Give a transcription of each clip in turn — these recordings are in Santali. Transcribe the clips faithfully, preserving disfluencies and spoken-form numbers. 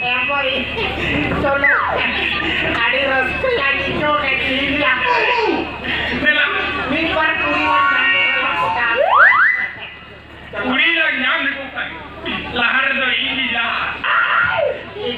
ᱮ ᱵᱷᱟᱹᱭ, ᱪᱚᱞᱚ, ᱟᱹᱰᱤ ᱨᱟᱹᱥᱠᱟᱹ ᱞᱟᱹᱜᱤᱫ ᱪᱚ ᱠᱟᱹᱴᱤᱡ ᱤᱧ ᱞᱟᱹᱭᱟ᱾ ᱫᱮᱞᱟ᱾ ᱢᱤᱫ ᱵᱟᱨ ᱠᱩᱲᱤ ᱦᱚᱲ ᱧᱟᱢ ᱞᱮᱠᱚ ᱠᱷᱟᱱ᱾ ᱠᱩᱲᱤ ᱞᱟᱝ ᱧᱟᱢ ᱞᱮᱠᱚ ᱠᱷᱟᱱ, ᱞᱟᱦᱟ ᱨᱮᱫᱚ ᱤᱧ ᱜᱮ ᱡᱟ᱾ ᱤᱧ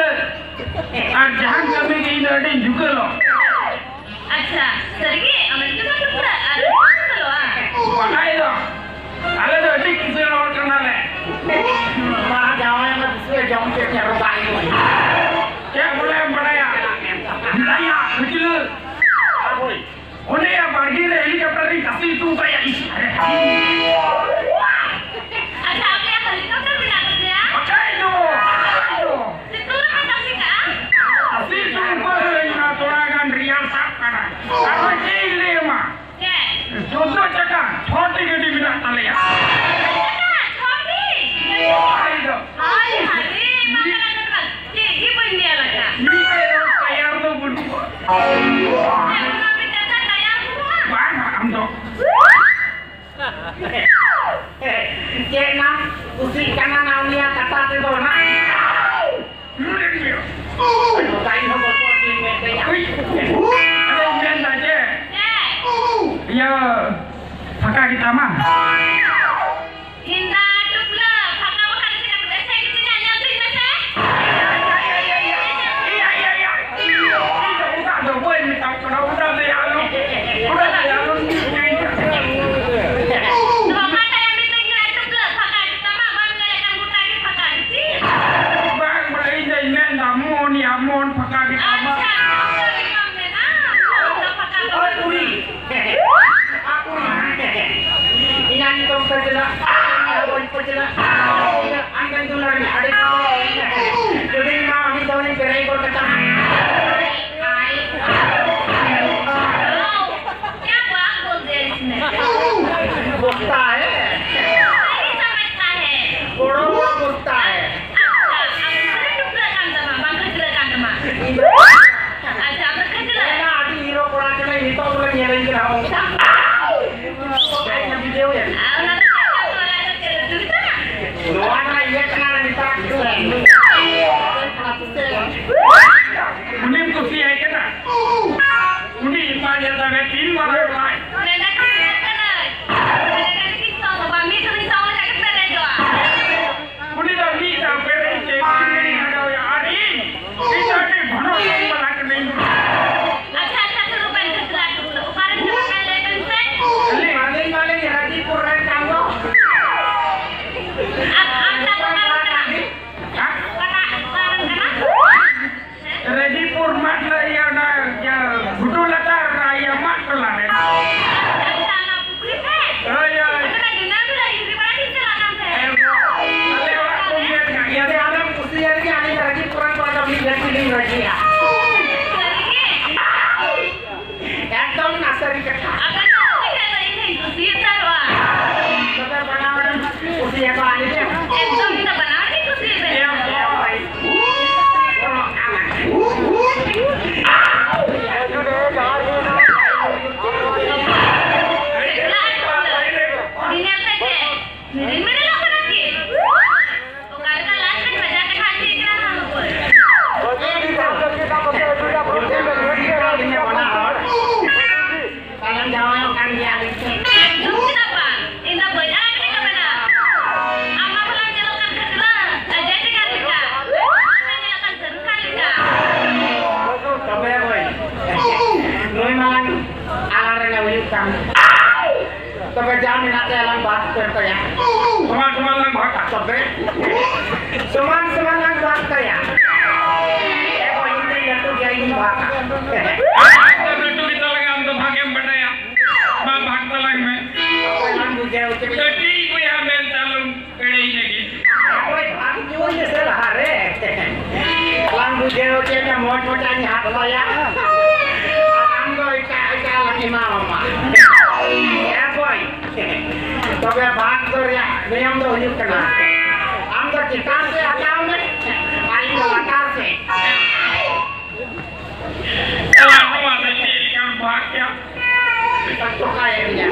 ᱟᱨ ᱡᱟᱦᱟᱱ ᱠᱟᱹᱢᱤ ᱜᱮ ᱤᱧ ᱫᱚ ᱟᱹᱰᱤᱧ ᱡᱩᱠᱟᱹᱞᱚᱜ᱾ ᱟᱪᱪᱷᱟ, ᱥᱟᱹᱨᱤᱜᱮ? ᱟᱢ ᱮᱠᱫᱚᱢ ᱵᱟᱢ ᱡᱩᱠᱟᱹᱞᱚᱜᱼᱟ? ᱵᱟᱰᱟᱭ ᱫᱚ, ᱟᱞᱮ ᱫᱚ ᱟᱹᱰᱤ ᱠᱤᱥᱟᱹᱬ ᱦᱚᱲ ᱠᱟᱱᱟᱞᱮ᱾ ᱢᱟ ᱡᱟᱶᱟᱭ ᱢᱟ ᱫᱤᱥᱟᱹ ᱡᱚᱢ ᱪᱮᱫ ᱧᱮᱞ ᱵᱟᱭ ᱦᱩᱭ᱾ ᱪᱮᱫ ᱵᱚᱞᱮᱢ ᱵᱟᱰᱟᱭᱟ? ᱢᱮᱛᱟᱭᱟ, ᱠᱷᱩᱪᱞᱟᱹ᱾ ᱦᱳᱭ᱾ ᱚᱸᱰᱮ ᱵᱟᱲᱜᱮ ᱨᱮ ᱦᱮᱞᱤᱠᱚᱯᱴᱟᱨ ᱨᱤᱧ ᱛᱟᱥᱮ ᱦᱚᱴᱚ ᱠᱟᱭᱟ᱾ ᱤᱥ, ᱟᱨᱮ᱾ ᱟᱪᱪᱷᱟ, ᱟᱯᱮᱭᱟᱜ ᱦᱮᱞᱤᱠᱚᱯᱴᱟᱨ ᱢᱮᱱᱟᱜ ᱛᱟᱯᱮᱭᱟ? ᱵᱟᱠᱷᱟᱡ ᱫᱚ, ᱵᱟᱠᱷᱟᱡ ᱫᱚ᱾ ᱥᱤᱛᱩᱝ ᱨᱮᱯᱮ ᱛᱟᱥᱮ ᱠᱟᱜᱼᱟ? ᱛᱟᱥᱮ ᱦᱚᱴᱚ ᱠᱟᱜ ᱟᱹᱧ, ᱚᱱᱟ ᱛᱷᱚᱲᱟ ᱜᱟᱱ ᱨᱮᱭᱟᱲ ᱥᱟᱵ ᱠᱟᱱᱟ᱾ ᱟᱨᱦᱚᱸ ᱪᱮᱫ ᱤᱧ ᱞᱟᱹᱭ ᱟᱢᱟ? ᱪᱮᱫ? ᱪᱳᱫᱽᱫᱳ ᱪᱟᱠᱟ, ᱪᱷᱚᱴᱤ ᱜᱟᱹᱰᱤ ᱢᱮᱱᱟᱜ ᱛᱟᱞᱮᱭᱟ᱾ ᱪᱷᱚᱴᱤ? ᱵᱟᱠᱷᱟᱡ ᱫᱚ᱾ ᱦᱟᱭ, ᱦᱟᱭ ᱨᱮ, ᱢᱟ ᱠᱟᱱᱟ ᱠᱟᱱᱟ᱾ ᱪᱮᱫ ᱜᱮ ᱵᱟᱹᱧ ᱧᱮᱞ ᱟᱠᱟᱫ᱾ ᱢᱤᱫᱴᱮᱡ ᱦᱚᱸ ᱴᱟᱭᱟᱨ ᱫᱚ ᱵᱟᱹᱱᱩᱜᱼᱟ᱾ ᱮᱠᱫᱚᱢ ᱢᱤᱫᱴᱮᱡ ᱦᱚᱸ ᱴᱟᱭᱟᱨ ᱵᱟᱹᱱᱩᱜᱼᱟ᱾ ᱵᱟᱝ, ᱵᱟᱝ, ᱟᱢ ᱫᱚ᱾ ᱪᱮᱫ ᱱᱟᱢ ᱠᱩᱥᱤᱜ ᱠᱟᱱᱟ ᱱᱟ ᱩᱱᱤᱭᱟᱜ ᱠᱟᱛᱷᱟ ᱛᱮᱫᱚ ᱱᱟ? ᱱᱚᱰᱮ ᱜᱮ᱾ ᱛᱟᱭ ᱦᱚᱸ ᱵᱚᱛᱚᱨ ᱜᱮᱧ ᱢᱮᱱ ᱛᱟᱭᱟ᱾ ᱩᱭ, ᱟᱫᱚᱧ ᱢᱮᱱᱫᱟ ᱡᱮ, ᱪᱮᱫ? ᱤᱭᱟᱹ, ᱯᱷᱟᱸᱠᱟ ᱜᱮᱛᱟᱢᱟ? ᱦᱤᱱᱫᱟ ᱴᱩᱯᱞᱟᱹ, ᱯᱷᱟᱸᱠᱟ ᱵᱟᱠᱷᱟᱱ ᱪᱮᱫ ᱠᱟᱯᱮ ᱮᱥᱮᱫ ᱜᱮᱛᱤᱧᱟ? ᱧᱮᱞ ᱛᱤᱧ ᱢᱮᱥᱮ᱾ ᱤᱧ ᱫᱚ ᱚᱱᱟ ᱫᱚ ᱵᱟᱹᱧ ᱢᱮᱛᱟᱢ ᱠᱟᱱᱟ, ᱚᱱᱟ ᱫᱚ ᱟᱞᱚ, ᱚᱱᱟ ᱫᱚ ᱟᱞᱚᱢ ᱧᱩᱭᱟ᱾ ᱱᱚᱣᱟ ᱯᱷᱟᱸᱠᱟ ᱭᱟ ᱢᱮᱛᱟᱹᱧ ᱠᱟᱱᱟ, ᱴᱩᱯᱞᱟᱹ, ᱯᱷᱟᱸᱠᱟ ᱜᱮᱛᱟᱢᱟ, ᱵᱟᱢ ᱧᱮᱞᱮᱫ ᱠᱟᱱ ᱜᱚᱴᱟ ᱜᱮ ᱯᱷᱟᱸᱠᱟ ᱜᱮᱛᱤᱧ? ᱵᱟᱝ, ᱵᱟᱝ, ᱤᱧ ᱫᱚᱧ ᱢᱮᱱᱫᱟ, ᱢᱚᱱ ᱭᱟ, ᱢᱚᱱ ᱯᱷᱟᱸᱠᱟ ᱜᱮᱛᱟᱢᱟ᱾ ᱟᱪᱪᱷᱟ, ᱯᱷᱟᱸᱠᱟ ᱜᱮ ᱵᱟᱢ ᱢᱮᱱᱟ, ᱢᱚᱱ ᱫᱚ ᱯᱷᱟᱸᱠᱟ ᱫᱚ ᱳᱭ ᱵᱟᱹᱱᱩᱜᱼᱟ᱾ ᱠᱩᱲᱤ, ᱤᱧᱟᱜ ᱧᱩᱛᱩᱢ ᱯᱟᱹᱪᱞᱟᱹ, ᱤᱧᱟᱜ ᱵᱟᱹᱧ ᱯᱟᱹᱪᱞᱟᱹ, ᱟᱢ ᱫᱚᱧ ᱫᱩᱞᱟᱹᱲ ᱢᱮ, ᱟᱹᱰᱤ ᱡᱩᱫᱤ ᱢᱟ ᱩᱱᱤ ᱫᱚ ᱩᱱᱤ ᱯᱮᱨᱮᱡ ᱜᱚᱫ ᱠᱟᱛᱟᱢ᱾ क्या बात बोल दिया इसने? बोलता है। सही समझता है। बड़ा बड़ा बोलता है। अच्छा, अब मेरे टुकड़ा काम दमा, बाकी टुकड़ा काम दमा। ᱤᱧ ᱫᱚ ᱟᱪᱪᱷᱟ, ᱟᱢ ᱫᱚ ᱠᱷᱟᱹᱪᱞᱟᱹᱜ᱾ ᱚᱱᱟ ᱟᱹᱰᱤ ᱦᱤᱨᱳ ᱠᱚᱲᱟ ᱠᱟᱱᱟᱭ, ᱱᱤᱛᱚᱜ ᱵᱚᱞᱮ ᱧᱮᱞᱮᱧ ᱠᱟᱱᱟ ᱦᱚᱸ᱾ ᱟᱨ ᱚᱱᱟ ᱫᱚ ᱪᱮᱫ ᱠᱟᱱ ᱛᱟᱢᱟ? ᱟᱫᱚ ᱪᱮᱫ ᱞᱮ ᱪᱩᱨᱤ ᱠᱟᱱᱟ? ᱱᱚᱣᱟ ᱨᱮᱱᱟᱜ ᱤᱭᱟᱹ ᱠᱟᱱᱟ ᱱᱮᱛᱟᱨ᱾ ᱩᱱᱤᱢ ᱠᱩᱥᱤᱭᱟᱭ ᱠᱟᱱᱟ? ᱩᱱᱤ ᱤᱧ ᱢᱟ ᱧᱮᱞ ᱫᱟ ᱢᱮ ᱛᱤᱱ ᱢᱟᱨᱟᱝ ᱠᱟᱱᱟᱭ᱾ ᱢᱮᱱᱫᱟ ᱠᱷᱟᱹᱪᱞᱟᱹᱜ ᱠᱟᱱᱟᱭ᱾ ᱢᱮᱱᱫᱟ ᱠᱷᱟᱹᱪᱞᱟᱹᱜ ᱠᱟᱱᱟᱭ᱾ ᱩᱱᱤ ᱫᱚ ᱢᱤᱫ ᱫᱷᱟᱣ ᱯᱮᱨᱮᱡ ᱛᱮ ᱤᱧ ᱞᱟᱜᱟᱣ ᱮᱭᱟ ᱟᱨ ᱤᱧ ᱮᱠᱫᱚᱢ ᱱᱟᱥᱟᱨᱤ ᱠᱟᱛᱷᱟ᱾ ᱟᱯᱮ ᱫᱚ ᱪᱮᱫ ᱞᱮᱠᱟ ᱤᱧ ᱦᱚᱸᱧ ᱠᱩᱥᱤ ᱩᱛᱟᱹᱨᱚᱜᱼᱟ᱾ ᱛᱚᱵᱮ ᱵᱟᱱᱟ ᱦᱚᱲᱮᱢ ᱠᱩᱥᱤᱭᱟᱠᱚᱣᱟ ᱟᱹᱞᱤᱧ ᱴᱷᱮᱱ? ᱮᱠᱫᱚᱢ ᱤᱧ ᱫᱚ ᱵᱟᱱᱟ ᱦᱚᱲ ᱜᱮ ᱠᱩᱥᱤ ᱩᱛᱟᱹᱨᱚᱜᱼᱟ᱾ ᱮ ᱦᱳᱭ᱾ ᱧᱮᱞ ᱛᱮ ᱪᱮᱫ? ᱢᱤᱨᱤᱞ ᱢᱤᱨᱤᱞᱚᱜ ᱠᱟᱱᱟ ᱠᱤ? ᱚᱠᱟ ᱞᱮᱠᱟ ᱞᱟᱡ ᱨᱮ ᱵᱟᱡᱟᱨ ᱛᱮ ᱠᱷᱟᱱ ᱪᱮᱫ ᱠᱟᱱᱟ ᱦᱟᱸᱜ ᱚᱠᱚᱭ? ᱛᱟᱦᱞᱮᱢ ᱡᱟᱶᱟᱭᱚᱜ ᱠᱟᱱ ᱜᱮᱭᱟ ᱟᱞᱮ ᱴᱷᱮᱱ? ᱮᱠᱫᱚᱢ ᱪᱮᱫᱟᱜ ᱵᱟᱝ? ᱤᱧ ᱫᱚ ᱵᱟᱹᱧ ᱟᱲᱟᱜ ᱞᱮᱠᱟ ᱢᱮᱱᱟᱜᱼᱟ᱾ ᱟᱢ ᱢᱟ ᱵᱷᱟᱞᱟᱢ ᱧᱮᱞᱚᱜ ᱠᱟᱱ ᱠᱷᱟᱹᱪᱞᱟᱹ, ᱟᱨ ᱡᱮ ᱴᱷᱤᱠᱟᱹᱱ ᱞᱮᱠᱟ᱾ ᱟᱢ ᱢᱟ ᱧᱮᱞᱚᱜ ᱠᱟᱱ ᱥᱟᱹᱨᱩ ᱠᱷᱟᱱ ᱞᱮᱠᱟ᱾ ᱛᱚᱵᱮ ᱵᱟᱹᱭ, ᱱᱩᱭ ᱢᱟᱲᱟᱝ ᱟᱞᱟᱝ ᱨᱮᱱᱮ ᱦᱩᱭᱩᱜ ᱠᱟᱱ᱾ ᱛᱚᱵᱮ ᱡᱟ ᱢᱮᱱᱟᱜ ᱛᱟᱭᱟ ᱞᱟᱝ ᱵᱟᱫ ᱩᱛᱟᱹᱨ ᱛᱟᱭᱟ᱾ ᱥᱚᱢᱟᱱ ᱥᱚᱢᱟᱱ ᱞᱟᱝ ᱵᱷᱟᱜᱟ᱾ ᱛᱚᱵᱮ ᱥᱚᱢᱟᱱ ᱥᱚᱢᱟᱱ ᱞᱟᱝ ᱵᱷᱟᱜᱽ ᱛᱟᱭᱟ᱾ ᱮ ᱵᱟᱹᱭ, ᱤᱧ ᱫᱚᱧ ᱞᱟᱹᱴᱩ ᱜᱮᱭᱟ, ᱤᱧ ᱵᱷᱟᱜᱟ᱾ ᱟᱢ ᱫᱚ ᱞᱟᱹᱴᱩ ᱜᱮᱛᱟ ᱞᱟᱝᱟ, ᱟᱢ ᱫᱚ ᱵᱷᱟᱜᱮᱢ ᱵᱟᱰᱟᱭᱟ᱾ ᱢᱟ ᱵᱷᱟᱜᱽ ᱛᱟᱞᱟᱝ ᱢᱮ᱾ ᱚᱠᱚᱭ ᱞᱟᱝ ᱵᱩᱡᱷᱟᱹᱣ ᱦᱚᱪᱚ ᱠᱮᱫᱟ? ᱠᱟᱹᱴᱤᱡ ᱵᱚᱭᱦᱟ ᱢᱮᱱ ᱛᱟᱞᱚᱢ ᱮᱲᱮᱭᱤᱧ ᱞᱟᱹᱜᱤᱫ᱾ ᱚᱠᱚᱭ ᱵᱷᱟᱜᱽ ᱧᱩᱭ ᱢᱮᱥᱮ ᱞᱟᱦᱟ ᱨᱮ᱾ ᱞᱟᱝ ᱵᱩᱡᱷᱟᱹᱣ ᱦᱚᱪᱚᱭ ᱢᱮ, ᱢᱚᱡᱽ ᱢᱚᱡᱟᱧ ᱦᱟᱛ ᱛᱟᱭᱟ᱾ ᱟᱨ ᱟᱢ ᱫᱚ ᱮᱴᱟᱜ ᱮᱴᱟᱜ ᱞᱟᱝ ᱮᱢᱟᱣᱟᱢᱟ᱾ ᱮ ᱵᱟᱹᱭ, ᱛᱚᱵᱮ ᱵᱷᱟᱜᱽ ᱫᱚ ᱨᱮᱭᱟᱜ ᱱᱤᱭᱚᱢ ᱫᱚ ᱦᱩᱭᱩᱜ ᱠᱟᱱᱟ, ᱟᱢ ᱫᱚ ᱪᱮᱛᱟᱱ ᱥᱮᱫ ᱦᱟᱛᱟᱣ ᱢᱮ, ᱟᱨ ᱤᱧ ᱫᱚ ᱞᱟᱛᱟᱨ ᱥᱮᱫ᱾ ᱮ ᱵᱟᱹᱭ, ᱱᱚᱣᱟ ᱫᱚ ᱪᱮᱫ ᱞᱮᱠᱟᱢ ᱵᱷᱟᱜᱽ ᱠᱮᱭᱟ? ᱛᱚᱠᱟᱭᱮᱫ ᱢᱮᱭᱟ᱾